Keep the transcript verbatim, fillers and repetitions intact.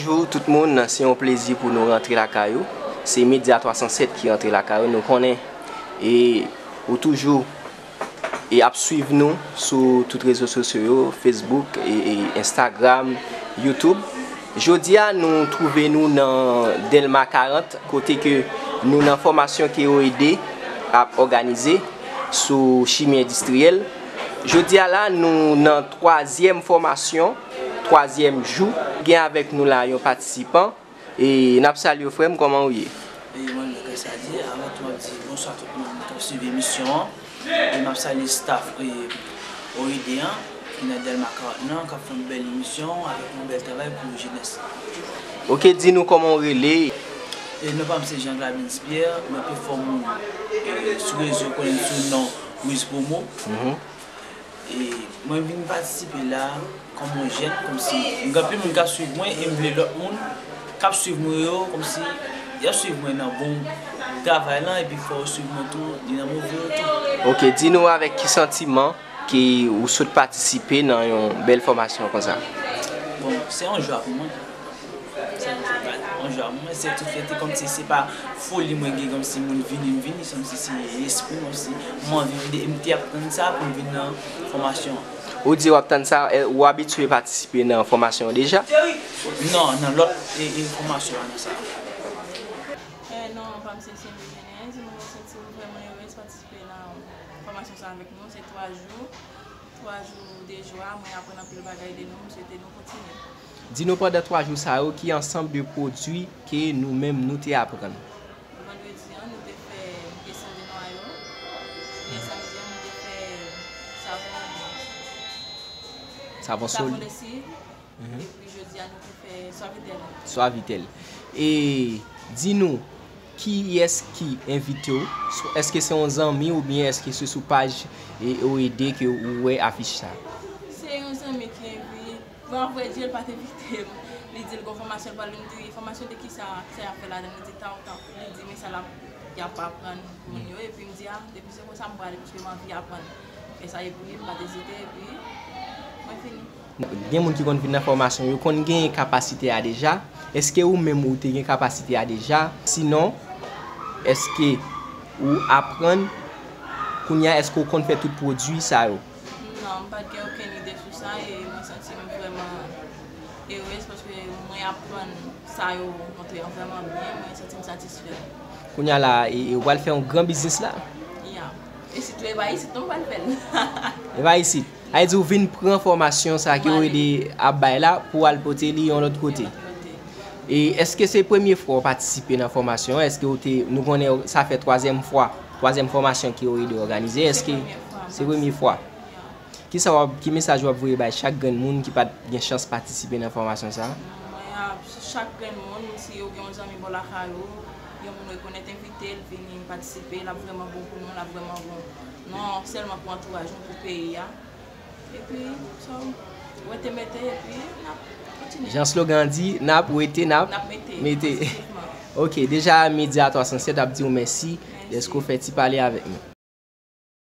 Bonjou tout moun, se yon plezi pou nou rantre lakay ou. Se Medya twa san sèt ki rantre lakay ou. Nou konnen e ou toujou e ap swiv nou sou tout rezo sosyo yo, Facebook, e, e Instagram, YouTube. Jodi a, nou twouve nou nan Dèlma karant, kote ke nou nan fòmasyon ke O E D ap òganize sou chimi endistriyèl. Jodi a la, nou nan twazyèm fòmasyon, twazyèm jou. Gen avèk nou la yon patisipan. E n ap salye w, frè m, kòman w ye? E mwen menm, gras a Dye, avan tou, m ap di bonswa tout moun k ap swiv emisyon an. E m ap salye staff, e, O E D an, ki nan Dèlma karant lan, k ap fè yon bèl emisyon avèk yon bèl travay pou jenès la. Oke, di nou kòman w rele? E non pa m se Jean Gladens Pierre, mwen pi fò moun, e, sou rezo konnen m sou non Wiz Promo. Mhm. E mwen vin patisipe la kòm yon jèn, kòmsi m gen anpil moun k ap swiv mwen, e m vle lòt moun k ap swiv mwen yo, kòmsi y ap swiv mwen nan bon travay lan, epi fò yo swiv mwen tou, ni nan move yo tou. Oke, di nou avèk ki santiman ke ou sot patisipe nan yon bèl fòmasyon konsa? Bon, se yon jwa pou mwen. Se yon jwa pou mwen, se tout fyète, kòmsi se pa foli mwen gen, kòmsi moun vini, m vini, kòmsi se lespri mwen, kòmsi m anvi, m te, m te ap tann sa pou m vin nan fòmasyon an. Ou di w ap tann sa, e, ou abitye patisipe nan fòmasyon an deja? Non, nan lòt, e, e, fòmasyon an, nan sa. E, non, pa m se Sylvie Genez, mwen santi m vrèman erez patisipe nan fòmasyon sa avèk nou, se twa jou. Twa jou, de jou a, mwen aprann anpil bagay de nou, m swete nou kontinye. Di nou pandan twa jou sa yo, ki ansanm de pwodui ke nou menm nou te aprann? Vandredi an, nou te fè kesyon de nwayo. E samdi an, nou te fè savon, savon sol, savon lesiv. Mhm. Epi jodi a, nou te fè Suavitel. Suavitel. E di nou, kiyès ki envite w? Èske se yon zanmi oubyen èske se sou paj, e, O E D ke ou wè afich sa? Se yon zanmi ki envi-, bon, avrèdi, l pa t envite m. Li di l gon fòmasyon l pral, m di, fòmasyon de kisa, kisa y ap fè ladan l? Li di, tantan. Li di, men sa l ap, y ap aprann moun yo. Epi m di, a, depi se konsa, m prale, paske m anvi aprann. Fè sa, epi m pa t ezite, epi mwen fini. Gen moun ki konn vin nan fòmasyon, yo konn genyen kapasite a deja. Èske ou menm ou te gen kapasite a deja? Sinon, èske ou aprann kounye a, èske ou konn fè tout pwodui sa yo? Non, m pa t gen okenn ide sou sa, e mwen santi m vrèman erez paske mwen aprann sa yo montre an vrèman byen, mwen santi m satisfè. Kounye a la, e, e, ou pral fè yon gran biznis la? Ya. E sitou e pa isit non m pral fè l. E pa isit. Sa vle di ou vin pran fòmasyon sa ke O E D ap bay la pou al pote li yon lòt kote. Yon lòt kote. E èske se premye fwa w patisipe nan fòmasyon an? Èske ou te, nou konnen sa fè twazyèm fwa, twazyèm fòmasyon ke O E D òganize. Èske se premye fwa? Se premye fwa. Ya. Kisa w ap, ki mesaj w ap voye bay chak grenn moun ki pa t gen chans patisipe nan fòmasyon sa a? Mwen ap, chak grenn moun, si ou gen yon zanmi bò lakay ou, yon moun rekonèt, envite l vini patisipe, l ap vrèman bon pou nou, l ap vrèman bon. Non sèlman pou antouraj nou, pou peyi a. Epi, so, wete mete, epi n ap kontinye. Jan slogan an di, n ap wete, n ap mete. N ap mete, pozitivman. Oke, deja Medya twa san sèt ap di w mèsi dèske w fè ti pale avèk nou.